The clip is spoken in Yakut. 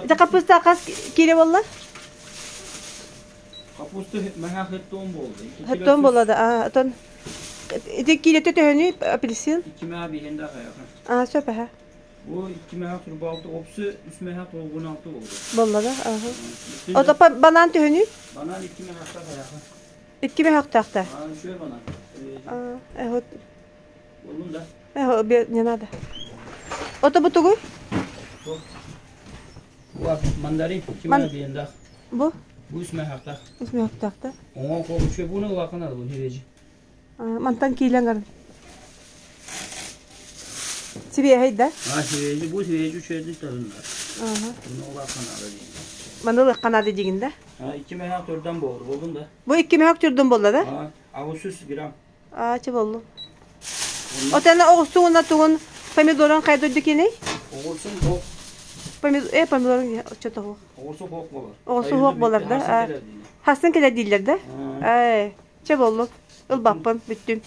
Ити хаппыста хас киилэ буолла? Капуста мэһэ хеттон болду. Хеттон болла да. А, отон ити киилете төһөнүй апельсин? 2 мэһэ биһенде хаяха. А, сөп аха. Бу 2 мэһэ турбалты опсы 3 мэһэ 96 болду. Болла да. Аха. Ото банан төһөнүй? Банан 2 мэһэ хаяха. 2 мэһэ охтаахта. А, үшө банан. А, э, вот. Болдун да. Э, не надо. Ото бу тугуй? Бу мандарин 2 мэһэ биһенде. Бу? Бу 3 мэһэ охтаах. 3 мэһэ охтаахта. Оҥон кол үшө буну улаканады бу хирежи. Мантан киилэн гарын. Сибиэһэй да? А, сибиэһэй, бу сибиэһэй үчүгэйдик таһыннар. Ага. Bunu улахан аада дейин. Маны ылыахха дигин да? А, 2 мэһээх түрдэн болду, болдун да. Бу 2 мэһээх түрдэн болла да? А, 600 грамм. А, чэ боллу. Отена оҕустуҥ уонна тугун помидорун хайдырды кини? Оҕурсун хоқ. Помидор, э, помидорун чото хоқ. Оҕурсу хоқ болар. Оҕурсу хоқ болар да. Хасын кэлэр дииллэр да? Ээ, чэ боллу. Ылбаппын, бүттүм.